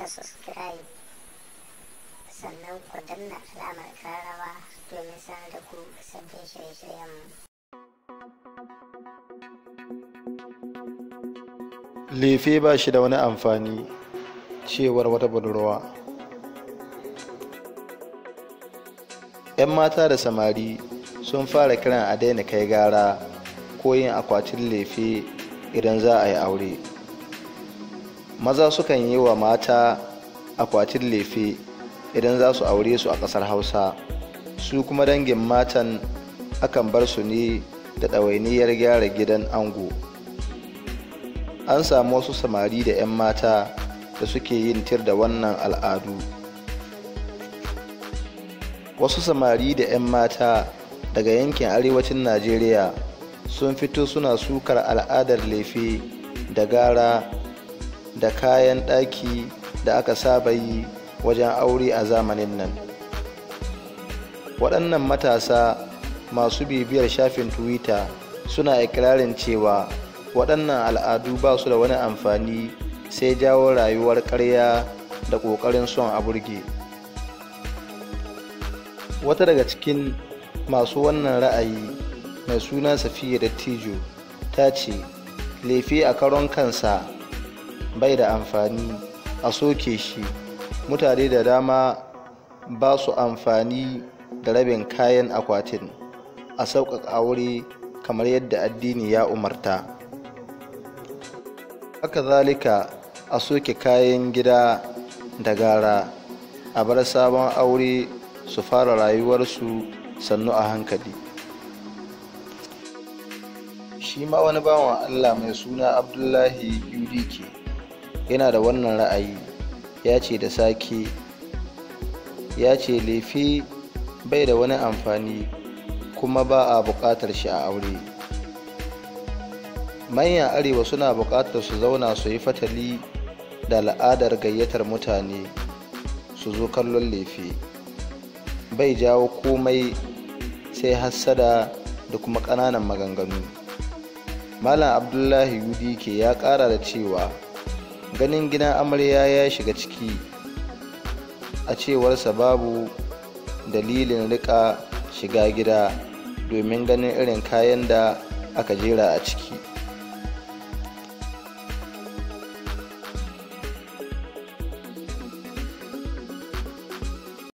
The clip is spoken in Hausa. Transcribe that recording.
Subscribe, sannan ku danna alamar kararrawa domin sanar da ku sabbin shirye-shiryenmu. Lefe ba shi da wani amfani, cewar wata budurwa. 'Yan mata da samari sun fara kiran a daina kai gara ko yin akwatin lefe idan za a yi aure. Maza sukan yi wa mata akwatin lefe idan za su aure su a ƙasar Hausa, su kuma dangin matan akan bar su ne da ɗawainiyar gyara gidan ango. An samu wasu samari da 'yan mata da suke yin tir da wannan al'adu. Wasu samari da 'yan mata daga yankin arewacin Najeriya sun fito suna sukar al'adar lefe da gara da kayan ɗaki da aka saba yi wajen aure a zamanin nan. Waɗannan matasa masu bibiyar shafin Twitter suna ikirarin cewa waɗannan al'adu ba su da wani amfani sai jawo rayuwar ƙarya da ƙoƙarin son a burge. Wata daga cikin masu wannan ra'ayi mai suna Safiya Dattijo ta ce lefe a karon kansa bai da amfani, a soke shi. Mutane da dama ba su amfani da rabin kayan akwatin, a sauƙaƙa aure kamar yadda addini ya umarta. Haka zalika a soke kayan gida da gara, a bar sabon aure su fara rayuwarsu sannu a hankali. Shi ma wani bawan Allah mai suna Abdullahi UDK yana da wannan ra'ayi, ya ce da sake, ya ce lefe bai da wani amfani kuma ba a buƙatar shi a aure. Manyan Arewa suna buƙatar su zauna su yi fatali da al'adar gayyatar mutane su zo kallon lefe. Bai jawo komai sai hassada da kuma ƙananan maganganu. Malam Abdullahi UDK ya ƙara da cewa ganin gidan amarya ya shiga ciki, a cewarsa babu dalilin riƙa shiga gida domin ganin irin kayan da aka jera a ciki.